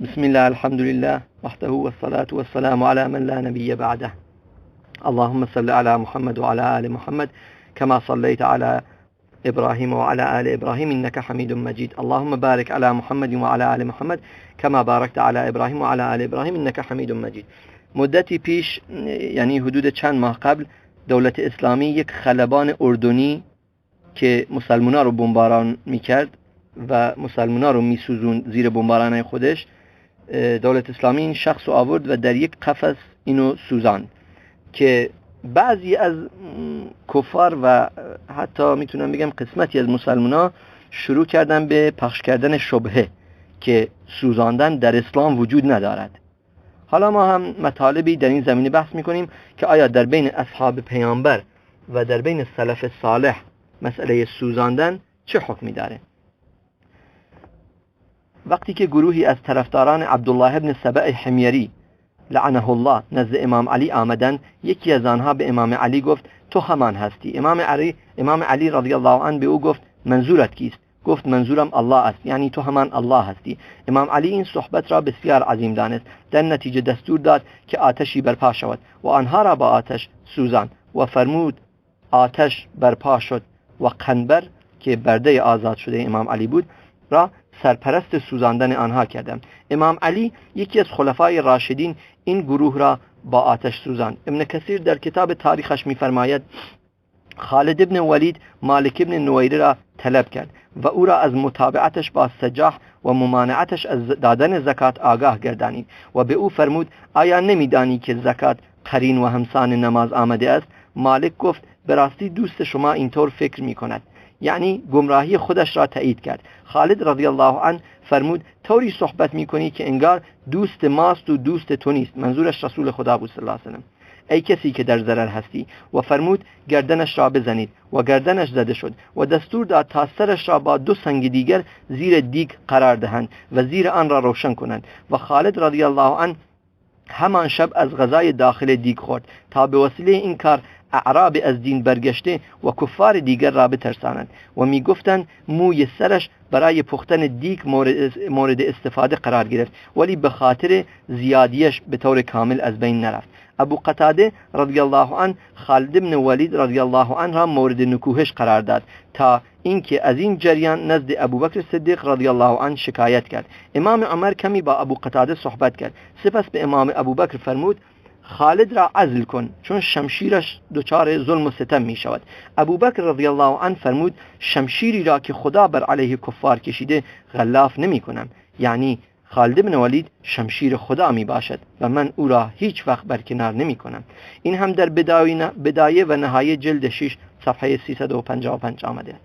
بسم الله، الحمد لله وحده، والصلاة والسلام على من لا نبي بعده. اللهم صل على محمد وعلى آل محمد كما صليت على إبراهيم وعلى آل إبراهيم إنك حميد مجيد. اللهم بارك على محمد وعلى آل محمد كما باركت على إبراهيم وعلى آل إبراهيم إنك حميد مجيد. مدتی پیش، یعنی حدود چند ماه قبل، دولت اسلامی یک خلبان اردنی که مسلمونا رو بمباران میکرد و مسلمونا رو میسوزون زیر بمباران خودش، دولت اسلامی این شخص رو آورد و در یک قفس اینو سوزاند که بعضی از کفار و حتی میتونم بگم قسمتی از مسلمونا شروع کردن به پخش کردن شبهه که سوزاندن در اسلام وجود ندارد. حالا ما هم مطالبی در این زمینه بحث میکنیم که آیا در بین اصحاب پیامبر و در بین سلف صالح مسئله سوزاندن چه حکمی داره. وقتی که گروهی از طرفداران عبدالله ابن سبأ حمیری لعنه الله نزد امام علی آمدند، یکی از آنها به امام علی گفت تو همان هستی. امام علی رضی الله عنه به او گفت منظورت کیست؟ گفت منظورم الله است، یعنی تو همان الله هستی. امام علی این صحبت را بسیار عظیم دانست، در نتیجه دستور داد که آتشی برپا شود و آنها را با آتش سوزاند و فرمود آتش برپا شد و قنبر که برده آزاد شده امام علی بود را سرپرست سوزاندن آنها کردم. امام علی یکی از خلفای راشدین این گروه را با آتش سوزاند. ابن کثیر در کتاب تاریخش می‌فرماید خالد ابن ولید مالک ابن نویره را طلب کرد و او را از متابعتش با سجاح و ممانعتش از دادن زکات آگاه گردانید و به او فرمود آیا نمیدانی که زکات قرین و همسان نماز آمده است؟ مالک گفت به راستی دوست شما اینطور فکر می کند، یعنی گمراهی خودش را تایید کرد. خالد رضی الله عنه فرمود طوری صحبت می کنی که انگار دوست ماست و دوست تو نیست، منظورش رسول خدا بود صلی الله علیه و سلم، ای کسی که در ضرر هستی. و فرمود گردنش را بزنید و گردنش زده شد و دستور داد تا سرش را با دو سنگ دیگر زیر دیگ قرار دهند و زیر آن را روشن کنند. و خالد رضی الله عنه همان شب از غذای داخل دیگ خورد تا به وسیله این کار اعراب از دین برگشته و کفار دیگر را بترسانند و می گفتند موی سرش برای پختن دیگ مورد استفاده قرار گرفت، ولی به خاطر زیادیش به طور کامل از بین نرفت. ابو قتاده رضی الله عنه خالد بن ولید رضی الله عنه را مورد نکوهش قرار داد تا اینکه از این جریان نزد ابوبکر صدیق رضی الله عنه شکایت کرد. امام عمر کمی با ابو قتاده صحبت کرد، سپس به امام ابوبکر فرمود خالد را عزل کن چون شمشیرش دچار ظلم و ستم می شود. ابوبکر رضی الله عنه فرمود شمشیری را که خدا بر علیه کفار کشیده غلاف نمی کنم، یعنی خالد بن ولید شمشیر خدا می باشد و من او را هیچ وقت برکنار نمی کنم. این هم در بدایه و نهایه جلد 6 صفحه 355 آمده.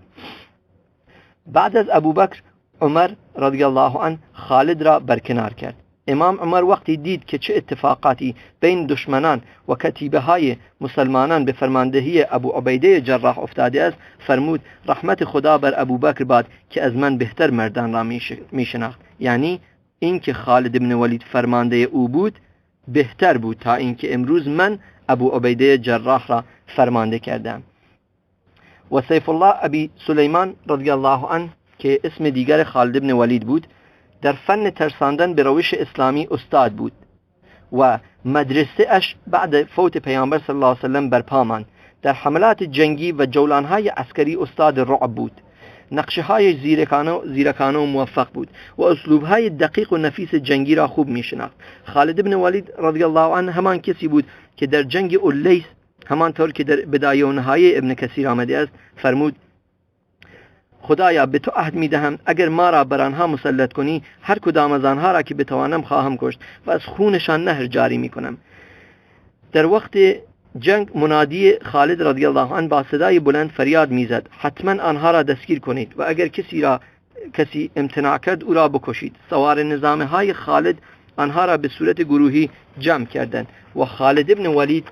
بعد از ابوبکر عمر رضی الله عنه خالد را برکنار کرد. امام عمر وقتی دید که چه اتفاقاتی بین دشمنان و کتیبه های مسلمانان به فرماندهی ابو عبیده جراح افتاده است، فرمود رحمت خدا بر ابوبکر باد که از من بهتر مردان را می شناخت، یعنی اینکه خالد بن ولید فرمانده او بود بهتر بود تا اینکه امروز من ابو عبیده جراح را فرمانده کردم. و سیف الله ابی سلیمان رضی الله عنه که اسم دیگر خالد بن ولید بود، در فن ترساندن به روش اسلامی استاد بود و مدرسه اش بعد فوت پیامبر صلی الله علیه و سلم برپا ماند. در حملات جنگی و جولانهای عسکری استاد رعب بود، نقشه های زیرکانه و موفق بود و اسلوب های دقیق و نفیس جنگی را خوب می شناخت. خالد بن ولید رضی الله عنه همان کسی بود که در جنگ الیس، همانطور که در بدایه و نهایه ابن کثیر آمده است، فرمود خدایا به تو عهد می دهم اگر ما را بر آنها مسلط کنی هر کدام از آنها را که بتوانم خواهم کشت و از خونشان نهر جاری می کنم. در وقت جنگ منادی خالد رضی الله عنه با صدای بلند فریاد میزد حتما آنها را دستگیر کنید و اگر کسی امتناع کرد او را بکشید. سوار نظام های خالد آنها را به صورت گروهی جمع کردند و خالد ابن ولید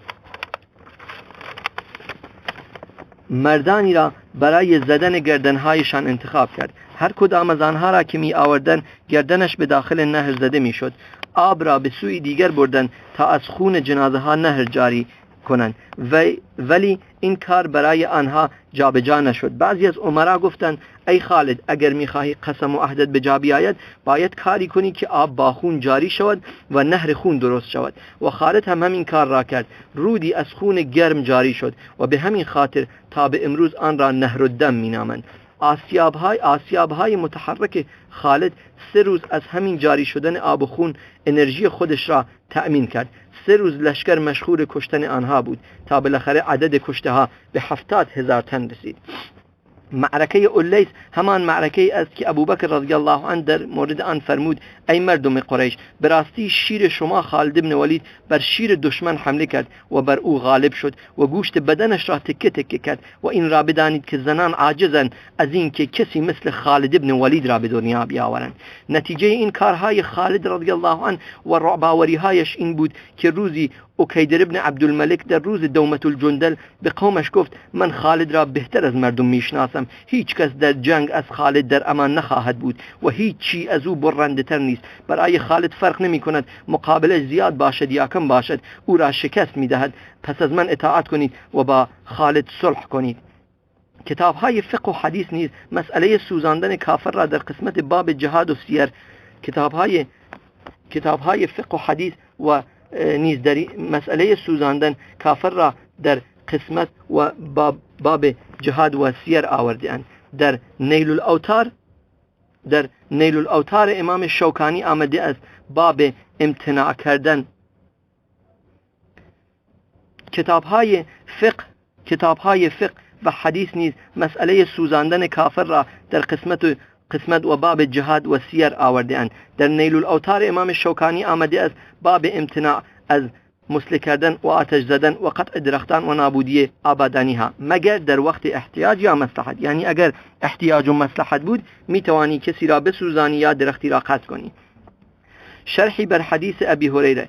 مردانی را برای زدن گردنهایشان انتخاب کرد. هر کدام از آنها را که می آوردند گردنش به داخل نهر زده می شد. آب را به سوی دیگر بردند تا از خون جنازه ها نهر جاری کنند، ولی این کار برای آنها جابجا نشد. بعضی از امرا گفتند ای خالد، اگر میخواهی قسم و عهدت به جا بیاید باید کاری کنی که آب با خون جاری شود و نهر خون درست شود. و خالد هم همین کار را کرد. رودی از خون گرم جاری شد و به همین خاطر تا به امروز آن را نهر الدم مینامند. آسیابهای متحرک خالد 3 روز از همین جاری شدن آب و خون انرژی خودش را تأمین کرد. 3 روز لشکر مشغول کشتن آنها بود تا بالاخره عدد کشته ها به 70,000 تن رسید. معرکه الیس همان معرکه است که ابوبکر رضی الله عنه در مورد آن فرمود ای مردم قریش، به راستی شیر شما خالد بن ولید بر شیر دشمن حمله کرد و بر او غالب شد و گوشت بدنش را تکه تکه کرد و این را بدانید که زنان عاجزند از این که کسی مثل خالد بن ولید را به دنیا بیاورند. نتیجه این کارهای خالد رضی الله عنه و رعباوریهایش این بود که روزی اکیدر ابن عبدالملک در روز دومة الجندل به قومش گفت من خالد را بهتر از مردم میشناسم، هیچ کس در جنگ از خالد در امان نخواهد بود و هیچ چی از او برنده تر نیست. برای خالد فرق نمی کند مقابله زیاد باشد یا کم باشد، او را شکست میدهد. پس از من اطاعت کنید و با خالد صلح کنید. کتاب های فقه و حدیث نیز مسئله سوزاندن کافر را در قسمت باب جهاد و سیر، کتاب های فقه و حدیث و نیز در مسئله سوزاندن کافر را در قسمت و باب جهاد و سیر آورده‌اند. در نیل الاوتار امام شوکانی آمده است باب امتناع کردن. کتاب‌های فقه و حدیث نیز مسئله سوزاندن کافر را در قسمت و باب جهاد و سیر آورده‌اند. در نیل الاوتار امام شوکانی آمده است باب امتناع از مسله کردن و آتش زدن و قطع درختان و نابودی آبادانی ها، مگر در وقت احتیاج یا مصلحت. یعنی اگر احتیاج و مصلحت بود میتوانی کسی را بسوزانی یا درختی را قطع کنی. شرحی بر حدیث ابی هریره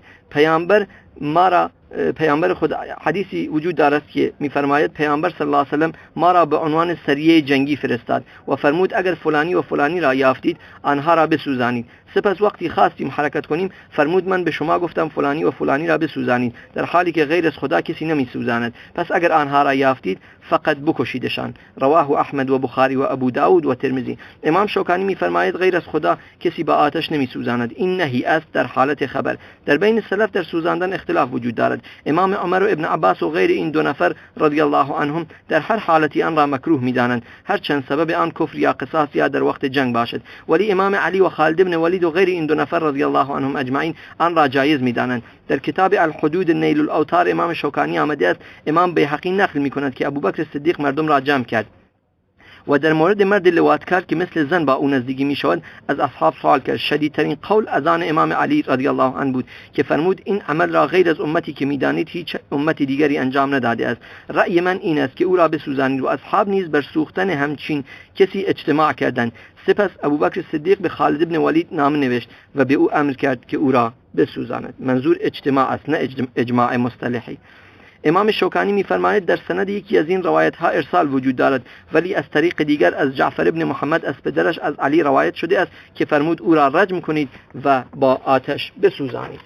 پیامبر خود حدیثی وجود دارد که میفرماید پیامبر صلی الله علیه و سلم ما را به عنوان سریه جنگی فرستاد و فرمود اگر فلانی و فلانی را یافتید آنها را بسوزانید. سپس وقتی خواستیم حرکت کنیم فرمود من به شما گفتم فلانی و فلانی را بسوزانید، در حالی که غیر از خدا کسی نمیسوزاند، پس اگر آنها را یافتید فقط بکشیدشان. رواه احمد و بخاری و ابو داود و ترمذی. امام شوکانی میفرماید غیر از خدا کسی با آتش نمیسوزاند. این نهی است در حالت خبر. در بین سلف در سوزاندن اختلاف وجود دارد. امام عمر و ابن عباس و غیر این دو نفر رضی الله عنهم در هر حالتی آن را مکروه میدانند، هرچند سبب آن کفر یا قصاص یا در وقت جنگ باشد. ولی امام علی و خالد بن ولید و غیر این دو نفر رضی الله عنهم اجمعین آن را جایز میدانند. در کتاب الحدود نیل الاوتار امام شوکانی آمده است امام بیهقی نقل میکند که ابوبکر صدیق مردم را جمع کرد و در مورد مرد لواطکار که مثل زن با او نزدیکی می شود از اصحاب سوال کرد. شدیدترین قول از آن امام علی رضی الله عنه بود که فرمود این عمل را غیر از امتی که میدانید هیچ امت دیگری انجام نداده است. رأی من این است که او را بسوزانید. و اصحاب نیز بر سوختن همچین کسی اجتماع کردند. سپس ابوبکر صدیق به خالد بن ولید نامه نوشت و به او امر کرد که او را بسوزاند. منظور اجتماع است نه اجماع مصطلحی. امام شوکانی می‌فرماید در سند یکی از این روایت‌ها ارسال وجود دارد، ولی از طریق دیگر از جعفر ابن محمد از پدرش از علی روایت شده است که فرمود او را رجم کنید و با آتش بسوزانید.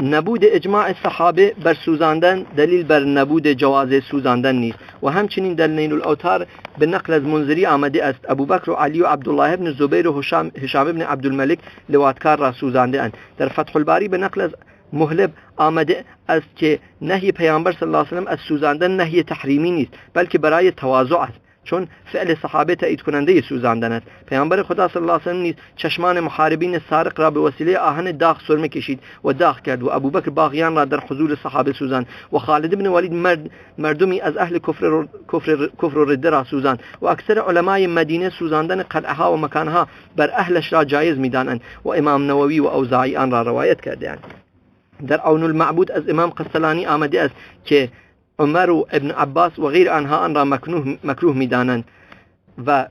نبود اجماع صحابه بر سوزاندن دلیل بر نبود جواز سوزاندن نیست. و همچنین در نیل الاوتار به نقل از منذری آمده است ابوبکر و علی و عبدالله ابن زبیر و هشام ابن عبدالملک لواطکار را سوزانده اند. در فتح الباری به نقل از مهلب آمده است که نهی پیامبر صلی الله علیه و سلم از سوزاندن نهی تحریمی نیست، بلکه برای تواضع است، چون فعل صحابه تایید کننده سوزاندن است. پیامبر خدا صلی الله علیه و سلم نیز چشمان محاربین سارق را به وسیله آهن داغ سرمه کشید و داغ کرد و ابوبکر باغیان را در حضور صحابه سوزاند و خالد بن ولید مردمی از اهل کفر و رده را سوزاند و اکثر علمای مدینه سوزاندن قلعه ها و مکانها بر اهلش را جایز میدانند و امام نووی و اوزاعی آن را روایت کردهاند. در عون المعبود از امام قسطلانی آمده است که عمر و ابن عباس و غیر آنها آن را مکروه میدانند و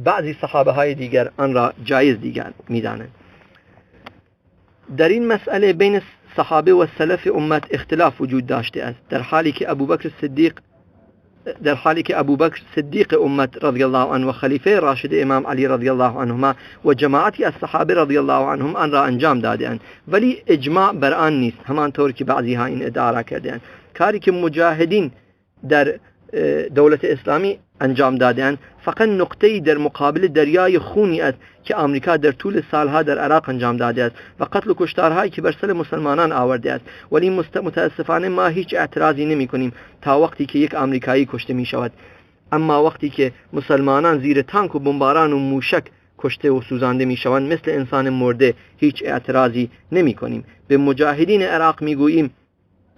بعضی صحابه های دیگر آن را جایز دیگر میدانند. در این مسئله بین صحابه و سلف امت اختلاف وجود داشته است، در حالی که ابوبکر صدیق در حالی که ابوبکر صدیق امت رضی الله عنه و خلیفه راشد امام علی رضی الله عنهما و جماعتی از صحابه رضی الله عنهم آن را انجام دادند، ولی اجماع بر آن نیست، همانطور که بعضی ها این ادعا را کردند. کاری که مجاهدین در دولت اسلامی انجام دادند فقط نقطه‌ای در مقابل دریای خونی است که آمریکا در طول سالها در عراق انجام داده است و قتل و کشتارهایی که بر سر مسلمانان آورده است، ولی متاسفانه ما هیچ اعتراضی نمی کنیم تا وقتی که یک آمریکایی کشته می شود. اما وقتی که مسلمانان زیر تانک و بمباران و موشک کشته و سوزانده می شوند، مثل انسان مرده هیچ اعتراضی نمی کنیم. به مجاهدین عراق می گوییم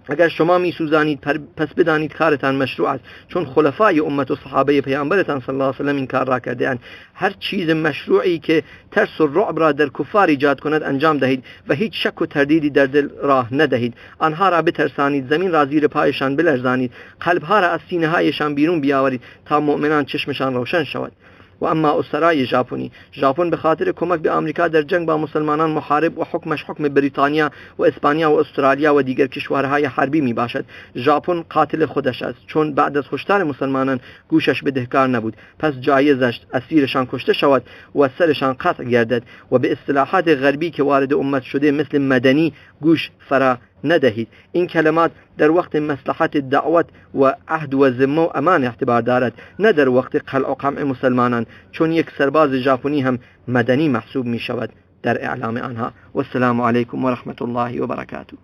اگر شما می سوزانید پس بدانید کارتان مشروع است، چون خلفای امت و صحابه پیامبرتان صلی الله علیه و سلم این کار را کرده‌اند. هر چیز مشروعی که ترس و رعب را در کفار ایجاد کند انجام دهید و هیچ شک و تردیدی در دل راه ندهید. آنها را بترسانید، زمین را زیر پایشان بلرزانید، قلبها را از سینه هایشان بیرون بیاورید تا مؤمنان چشمشان روشن شود. و اما اسرای ژاپنی، ژاپن به خاطر کمک به آمریکا در جنگ با مسلمانان محارب و حکمش حکم بریتانیا و اسپانیا و استرالیا و دیگر کشورهای حربی می باشد. ژاپن قاتل خودش است، چون بعد از کشتار مسلمانان گوشش بدهکار نبود، پس جایز است اسیرشان کشته شود و سرشان قطع گردد و به اصطلاحات غربی که وارد امت شده مثل مدنی گوش فرا ندهید. این کلمات در وقت مصلحت دعوت و عهد و ذمه و امان اعتبار دارد، نه در وقت قلع و قمع مسلمانان، چون یک سرباز ژاپنی هم مدنی محسوب می شود در اعلام آنها. و السلام علیکم و رحمت الله و برکاته.